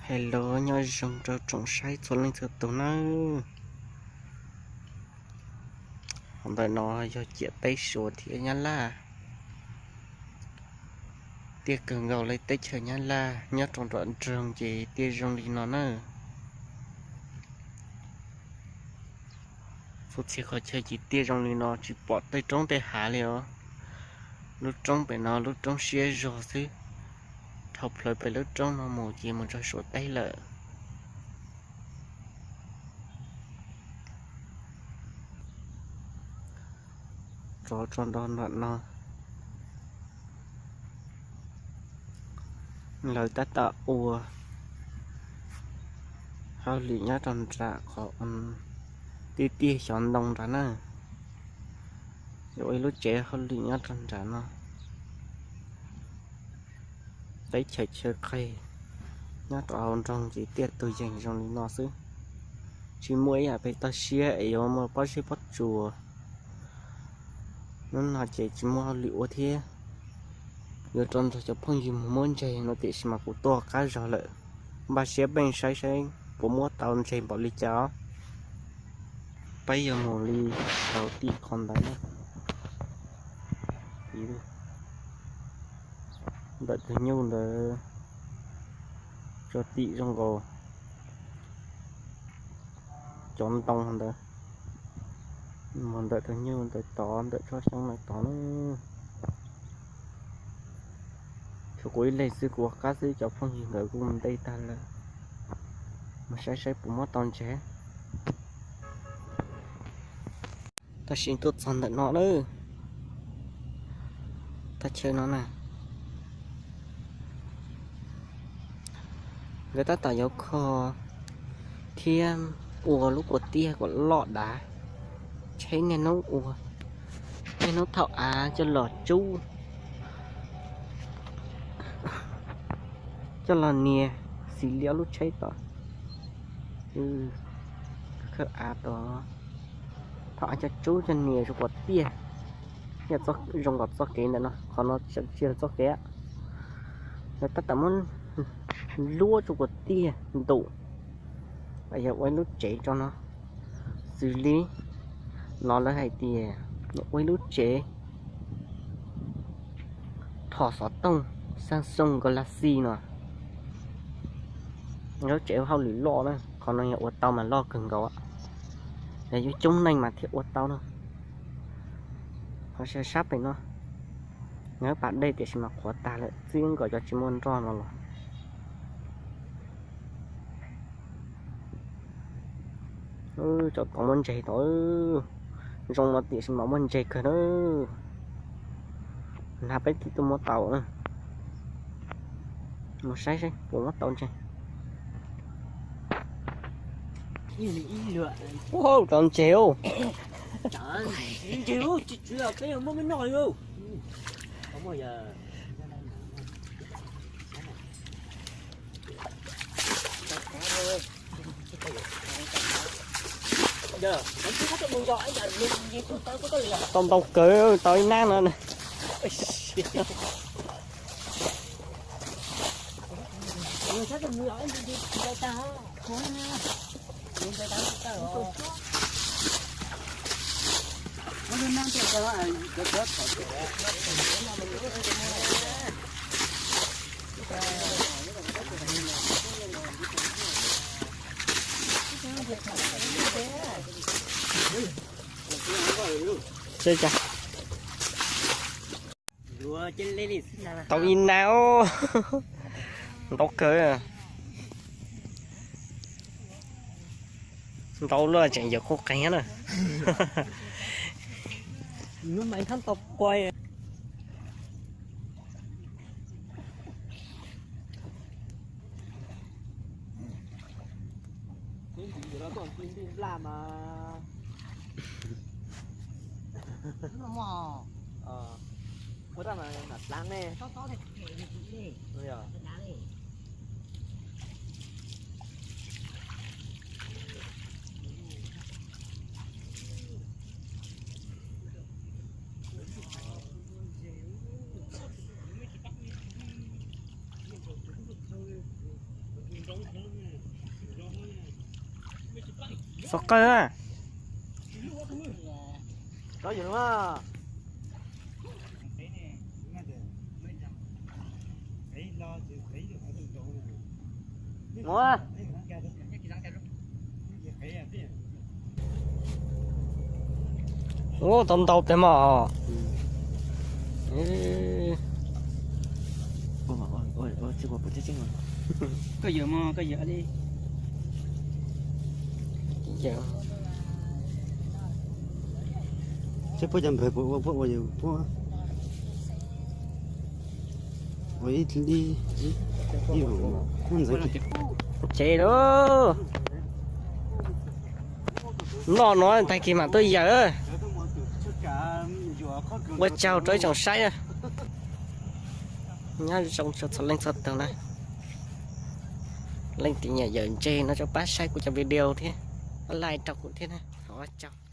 Hello, nyob zoo rau tsoom saib txhua leej txhua tus nawb. Hauv ntawm no yog ciam teb Suav thiab Nyab Laj, tiaj kawg nkaus li teb chaws Nyab Laj. Nyob rau nram nroog ces tiaj zoo li no na. Txhua txhia qhov chaw ces tiaj zoo li no, tsis pom tej roob tej hav li os. Lub roob pem no lub roob siab zog xwb. Dhau plaws pem lub roob no mus ces mus rau Suav teb lawm. Rov tso nrog nram no, lawv tab tom ua hauj lwm nyob rau nram qhov tiaj tiaj xyov ntoo nrad na. Yuav ua ib lub tsev hauj lwm nyob rau nram no. Teb chaws chaw qis nyob rau hauv nroog ces tiaj tug yeeg zoo li no xwb. Tsis muaj ib yam pes toj siab es yuav muaj pob zeb pob tsuas. Hnub no ces tsis muaj hauj lwm ua thiab, yuav rov nrog cov phooj ywg mus muab ntseg no tiam sis mas kuv tuaj qab zog lawm. Npaj siab peb saib saib puas muab tau ntseg npaum li cas os. Peb yuav mus li rau tim qhov ntawd na. Ntawm tus nyuj ntawd tso tim zoo nkaus cov ntoo ntawd, mus ntawm tus nyuj ntawd tod, ntawm tsob xyoob ntawd tod na. Tshuav kuv ib leeg xwb, kuv ua qab xwb, cov phooj ywg nkawd kuj mus ntej tag lawm. Mus saib saib puas muab tau ntseg. Tam sim tuaj txog ntawm no lawm, thaj chaw no na. Nkawd tab tom yuav kho thiab ua lub kua tiaj kom loj dav, tsheb niaj hnub ua, niaj hnub thaum av coj los tsub, coj los nias xis li ob lub tsheb tod. Khawb av tod, thaum av coj tsub coj nias rau kua tiaj, zoo nkaus txoj kev ntawm no, qhov no tsis yog txoj kev. Lawv tab tom muab luab rau kua tiaj ntum, yog ua ib lub tsev rau no. Xws li no lawv hais tias ua ib lub tsev rho xov tooj Samsung Galaxy no. Lub tsev hauj lwm loj na, qhov no yog ua tau mas loj kawg nkaus, yog yuav coob neeg mas thiaj ua tau na. Qhov sab sab pem no, nyob pas dej tiam sis mas qhuav tag lawm, txij nkaus cov tsis muaj nroj no los. Cov tod muaj ntseg tod, zoo no tiam sis mas muaj ntseg kawg na. Nag peb thiaj tuaj muab tau na. Mus saib saib puas muab tau ntseg. Ua tau ntseg os. Tau ntau kawg, tau ib nab no. Seb cas. Tau ib nab, ntau kawg. Ntau luaj tseem yawm qub qeeg na. Txog qawg na. Ua, tau ntau tes mos. Puab cov npawg puab ua, puab ua, puab ua ib, ib, ntxeev ces lub noj no tag kis mam tuaj yawm. Ua tsaug rau ib tsoom saib na. Nyob zoo txhua leej txhua tug na. Leej twg nyiam yawm ntses no tso pab saib kuv cov video thiab, pab like rau kuv thiab na. Ua tsaug.